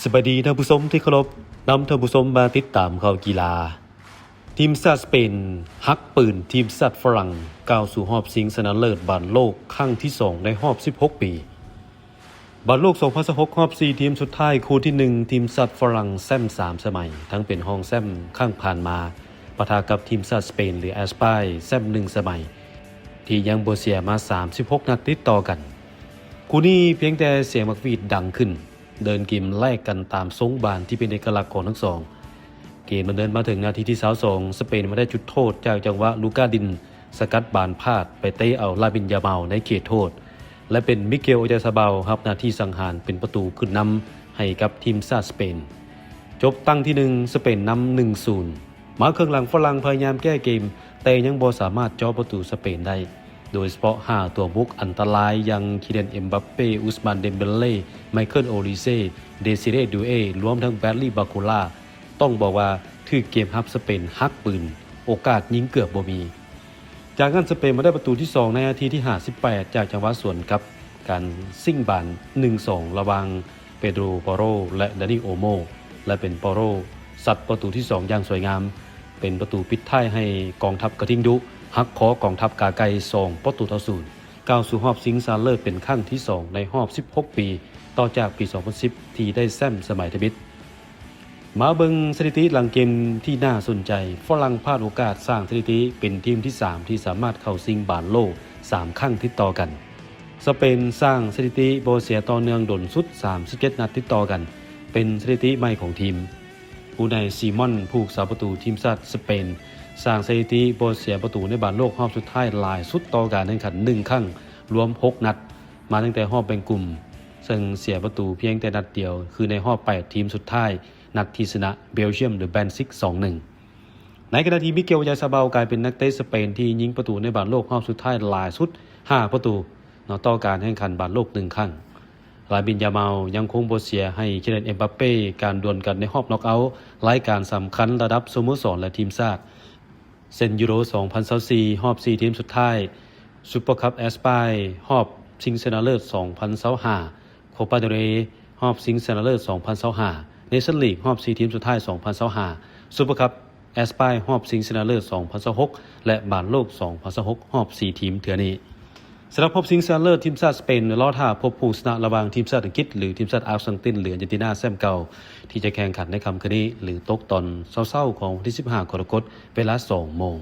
ສະບາຍດີທ່ານຜູ້ຊົມທີ່ເຄົາລົບ, ນຳທ່ານຜູ້ຊົມມາຕິດຕາມຂ່າວກິລາ. ທີມຊາດສະເປນຮັກປືນທີມຊາດຝຣັ່ງ ກ້າວສູ່ຮອບຊິງຊະນະເລີດບານໂລກຄັ້ງທີສອງໃນຮອບສິບຫົກປີ. ບານໂລກສອງພັນຊາວຫົກ ຮອບສີ່ທີມສຸດທ້າຍ ຄູ່ທີໜຶ່ງ ທີມຊາດຝຣັ່ງແຊ້ມສາມສະໄໝ, ທັງເປັນຮອງແຊ້ມຄັ້ງຜ່ານມາ ປະທະກັບທີມຊາດສະເປນ ຫຼື ແອັດສະປາຍ ແຊ້ມໜຶ່ງສະໄໝ ທີ່ຍັງບໍ່ເສຍມາສາມສິບຫົກນັດຕິດຕໍ່ກັນ. ຄູ່ນີ້ພຽງແຕ່ສຽງໝາກຫວີດດັງຂຶ້ນ, ເດີນເກມແລກກັນຕາມຊົງບານທີ່ເປັນເອກະລັກຂອງທັງສອງ. ເກມດຳເນີນມາເຖິງນາທີທີຊາວສອງ ສະເປນມາໄດ້ຈຸດໂທດຈາກຈັງຫວະລູກາດິນ ສະກັດບານພາດໄປເຕະເອົາລາມິນ ຢາມາວ ໃນເຂດໂທດ ແລະ ເປັນມິເກວ ໂອຢາຊາບາວ ຮັບໜ້າທີ່ສັງຫານເປັນປະຕູຂຶ້ນນຳໃຫ້ກັບທີມຊາດສະເປນ. ຈົບຕັ້ງທີໜຶ່ງ ສະເປນນຳໜຶ່ງສູນ. ມາເຄິ່ງຫຼັງຝຣັ່ງພະຍາຍາມແກ້ເກມ, ແຕ່ຍັງບໍ່ສາມາດເຈາະປະຕູສະເປນໄດ້, ໂດຍສະເພາະຫ້າຕົວບຸກອັນຕະລາຍຢ່າງ ຄີລຽນ ເອັມບັບເປ, ອຸສມານ ເດມເບເລ, ໄມເຄິນ ໂອລິເຊ, ເດຊີເຣ ດູເອ, ລວມທັງ ແບຣດລີ ບາໂຄລາ ຕ້ອງບອກວ່າຖືກເກມຮັບສະເປນຮັກປືນ, ໂອກາດຍິງເກືອບບໍ່ມີ. ຈາກນັ້ນສະເປນມາໄດ້ປະຕູທີສອງໃນນາທີທີຫ້າສິບແປດ ຈາກຈັງຫວະສວນກັບການຊິງບານໜຶ່ງສອງ ລະຫວ່າງ ເປໂດຣ ປາໂຣ ແລະ ດານີ ໂອໂມ ແລະ ເປັນ ປາໂຣ ຊັດປະຕູທີສອງຢ່າງສວຍງາມ, ເປັນປະຕູປິດທ້າຍໃຫ້ກອງທັບກະທິງດຸ ຫັກຄໍກອງທັບກາໄກ່ສອງປະຕູຕໍ່ສູນ, ກ້າວສູ່ຮອບຊິງຊະນະເລີດເປັນຄັ້ງທີສອງໃນຮອບສິບຫົກປີ ຕໍ່ຈາກປີສອງພັນສິບ ທີ່ໄດ້ແຊ້ມສະໄໝທຳອິດ. ມາເບິ່ງສະຖິຕິຫຼັງເກມທີ່ໜ້າສົນໃຈ. ຝຣັ່ງພາດໂອກາດສ້າງສະຖິຕິເປັນທີມທີສາມທີ່ສາມາດເຂົ້າຊິງບານໂລກສາມຄັ້ງຕິດຕໍ່ກັນ. ສະເປນສ້າງສະຖິຕິບໍ່ເສຍຕໍ່ເນື່ອງດົນສຸດສາມສິບເຈັດນັດຕິດຕໍ່ກັນ, ເປັນສະຖິຕິໃໝ່ຂອງທີມ. ອູໄນ ຊີມອນ ຜູ້ຮັກສາປະຕູທີມຊາດສະເປນ ສ້າງສະຖິຕິບໍ່ເສຍປະຕູໃນບານໂລກຮອບສຸດທ້າຍຫຼາຍສຸດຕໍ່ການແຂ່ງຂັນໜຶ່ງຄັ້ງ, ລວມຫົກນັດ, ມາຕັ້ງແຕ່ຮອບແບ່ງກຸ່ມ, ເຊິ່ງເສຍປະຕູພຽງແຕ່ນັດດຽວ ຄືໃນຮອບແປດທີມສຸດທ້າຍ ນັດທີ່ຊະນະເບວຢ້ຽມ ຫຼື ແບນຊິກ ສອງໜຶ່ງ. ໃນຂະນະທີ່ມິເກວ ຢາຊາບາວ ກາຍເປັນນັກເຕະສະເປນທີ່ຍິງປະຕູໃນບານໂລກຮອບສຸດທ້າຍຫຼາຍສຸດ ຫ້າປະຕູເນາະ ຕໍ່ການແຂ່ງຂັນບານໂລກໜຶ່ງຄັ້ງ. ລາມິນ ຢາມາວ ຍັງຄົງບໍ່ເສຍໃຫ້ ຄີລຽນ ເອັມບັບເປ ການດວນກັນໃນຮອບນັອກເອົາ ລາຍການສຳຄັນລະດັບສະໂມສອນ ແລະ ທີມຊາດ. ເຊັ່ນ ຢູໂຣ ສອງພັນຊາວສີ່ ຮອບສີ່ທີມສຸດທ້າຍ, ຊຸບເປີຄັບແອັດສະປາຍ ຮອບຊິງຊະນະເລີດ ສອງພັນຊາວຫ້າ, ໂຄປາເດເຣ ຮອບຊິງຊະນະເລີດ ສອງພັນຊາວຫ້າ, ເນຊັ່ນລີກ ຮອບສີ່ທີມສຸດທ້າຍ ສອງພັນຊາວຫ້າ, ຊຸບເປີຄັບແອັດສະປາຍ ຮອບຊິງຊະນະເລີດ ສອງພັນຊາວຫົກ ແລະ ບານໂລກ ສອງພັນຊາວຫົກ ຮອບສີ່ທີມເທື່ອນີ້. ສຳລັບຮອບຊິງຊະນະເລີດ, ທີມຊາດສະເປນລໍຖ້າພົບຜູ້ຊະນະລະຫວ່າງທີມຊາດອັງກິດ ຫຼື ທີມຊາດອາເຈັນຕິນ ຫຼື ອາເຈັນຕິນາ ແຊ້ມເກົ່າ ທີ່ຈະແຂ່ງຂັນໃນຄ່ຳຄືນນີ້ ຫຼື ຕົກຕອນເຊົ້າໆຂອງວັນທີສິບຫ້າກໍລະກົດ ເວລາສອງໂມງ.